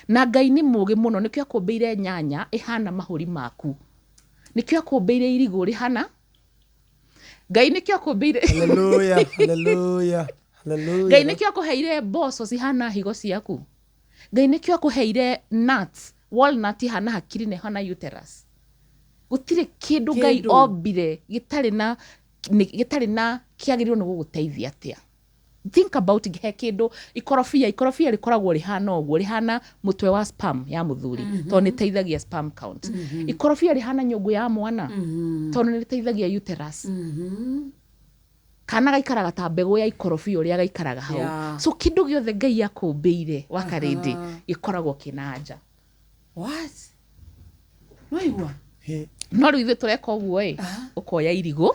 Na Ngai nĩ mũgĩ mũno, nĩkĩo akũmbĩire nyanya ĩhana mahũri maku, nĩkĩo akũmbĩire irigũ rĩhana Ngai, nĩkĩo akũmbĩire. Hallelujah, hallelujah, hallelujah. Ngai nĩkĩo akũheire mboco cihana higo ciaku. Ngai nĩkĩo akũheire nuts, walnut ihana hakiri na ihana uterus. Gũtirĩ kĩndũ Ngai Kĩndũ. ombire gĩtarĩ na gĩtarĩ na kĩagĩrĩirwo nĩ gũgũteithia atĩa. Think about it, he kĩndũ ikorobia, ikorobia rĩkoragwo rĩhana ũguo, rĩhana mũtwe wa sperm ya mũthuri, tondũ nĩ ĩteithagia sperm count. Ikorobia rĩhana nyũngũ ya mwana, tondũ nĩ rĩteithagia uterus. Kana gaikaraga ta mbegũ ya ikorobia ũrĩa gaikaraga hau. So kĩndũ gĩothe Ngai akũmbĩire wakarĩndĩ gĩkoragwo kĩna anja. What? Waigua? Hĩ. No rĩu ithuĩ tũreka ũguo ĩ, ũkoya irigũ,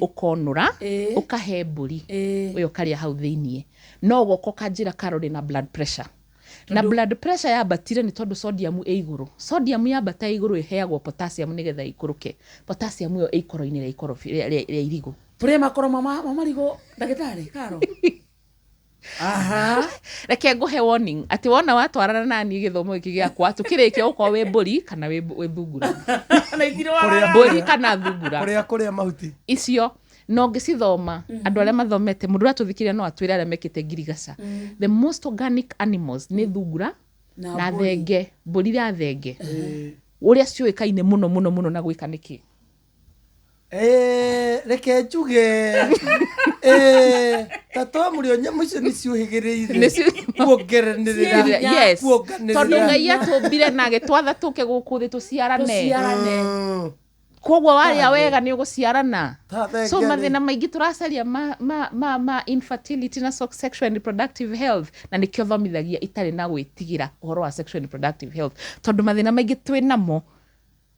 ũkonũra, ũkahe mbũri, ũyũ ũkarĩa hau thĩiniĩ, no ũgoka ũkanjĩra Carol na blood pressure. Na blood pressure yambatire nĩ tondũ sodium ĩ igũrũ. Sodium yambata ĩ igũrũ ĩheagwo potassium nĩgetha ĩikũrũke. Potassium ĩyo ĩ ikoro-inĩ rĩa ikorobia, rĩa irigũ. Tũrĩe makoro ma marigũ ndagĩtarĩ Carol. Aha. Reke ngũhe warning atĩ wona watwarana na niĩ gĩthomo gĩkĩ gĩakwa tũkĩrĩkia ũkorwo wĩ mbũri kana wĩ thungura. Na itirwaraga. Mbũri kana thungura. Kũrĩa kũrĩa mahuti. Icio na ũngĩcithoma, andũ arĩa mathomete, mũndũ ũrĩa tũthikĩrĩria no atwĩre arĩa mekĩte ngirigaca, the most organic animals nĩ thungura Na na mbũri. Thenge, mbũri ya thenge, ũrĩa ciũĩkaine mũno mũno mũno na gwĩka nĩkĩ? Reke njuge ta twamũrĩo nyamũ icio nĩ ciũhĩgĩrĩire kuongeranĩrĩra. Yes. Kuonganĩrĩra. Tondũ Ngai atũmbire na agĩtwatha tũke gũkũ thĩ tũciarane. Tũciarane. Koguo warĩa wega nĩ ũgũciarana. Ta thenge So rĩ. Mathĩna maingĩ tũracaria ma infertility na sexual and reproductive health, na nĩkĩo thomithagia itarĩ na gwĩtigĩra ũhoro wa sexual and reproductive health, tondũ mathĩna maingĩ twĩ namo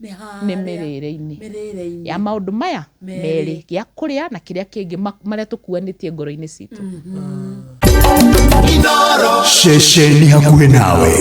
nĩ nĩ harĩa mĩrĩre-inĩ mĩrĩre-inĩ ya maũndũ maya Merĩ. merĩ, gĩa kũrĩa na kĩrĩa kĩngĩ, marĩa tũkuanĩtie ngoro-inĩ citũ. Ceceni hakuhĩ nawe.